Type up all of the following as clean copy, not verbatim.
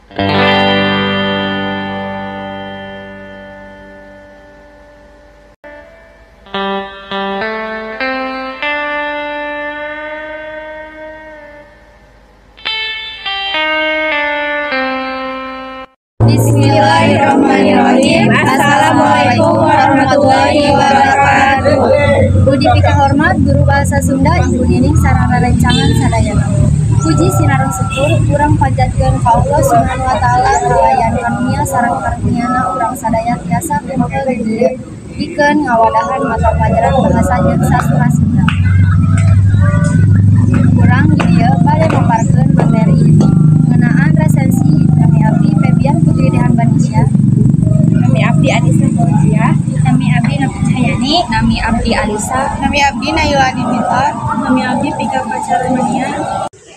Bismillahirrahmanirrahim. Assalamualaikum warahmatullahi wabarakatuh. Budi pikahormat guru bahasa Sunda Ibu Nining sareng rerencangan sadayana. Puji sinareng syukur urang panjatkeun ka Allah Subhanahu wa taala kalayan karunia sareng karunyana urang sadaya tiasa kumpul di dieu pikeun ngawadahan mata pelajaran bahasa jeung sastra Sunda. Urang di dieu bade maparkeun materi ngeunaan resensi. Nami abdi Febian Putri Dehan Banisya. Nami abdi Anissa Fauziah. Nami abdi Novi Cahyani. Nami abdi Alisa. Nami abdi Naila Anindita. Nami abdi Pika Pacarmania.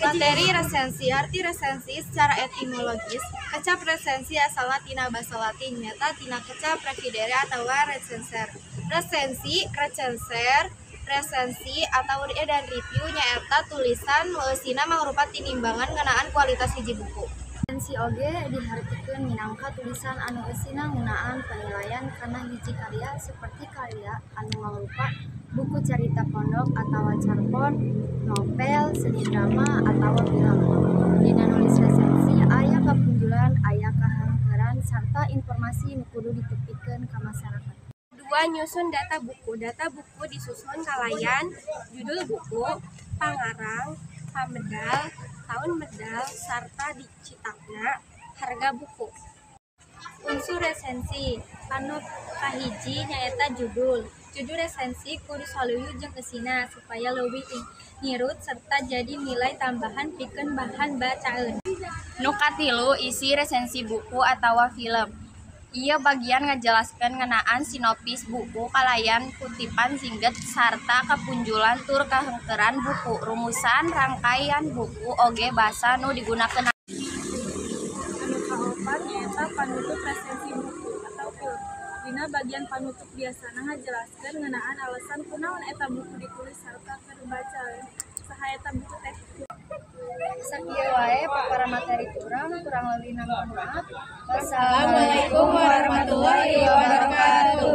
Materi resensi. Arti resensi secara etimologis, kecap resensi asalna tina basa Latin nyata tina kecap revidere atawa recenser. Resensi, recenser, resensi atau dan review nyaeta tulisan nu eusina mangrupa tinimbangan ngeunaan kualitas hiji buku. Resensi oge dihartikeun minangka tulisan anu eusina ngeunaan penilaian kana hiji karya seperti karya anu mangrupa buku carita pondok atawa carpon, novel, seni drama atawa film. Dina nulis resensi aya kapunjulan, aya kahangkeran sarta informasi nu kudu ditepikeun ka masyarakat. 2. Nyusun data buku. Data buku disusun kalayan judul buku, pangarang, pamedal, tahun medal, sarta dicitakna, harga buku. Unsur resensi anu kahiji nyaeta judul. Judul resensi kudu saluyu jeung eusina supaya leuwih ngirut serta jadi nilai tambahan pikeun bahan bacaeun. Nu katilu isi resensi buku atawa film. Ieu bagian ngajelaskeun ngeunaan sinopsis buku kalayan kutipan singget sarta kapunjulan tur kahengkeran buku, rumusan rangkaian buku oge basa nu digunakeun. Anu kaopat nyaeta panutup resensi buku atau film. Dina bagian panutup biasana ngajelaskeun ngeunaan alasan kunaon eta buku ditulis sarta keur bacaeun saha eta buku teh. Sakieu wae paparan materi urang, kurang leuwihna mohon maaf. Wassalamualaikum warahmatullahi wabarakatuh.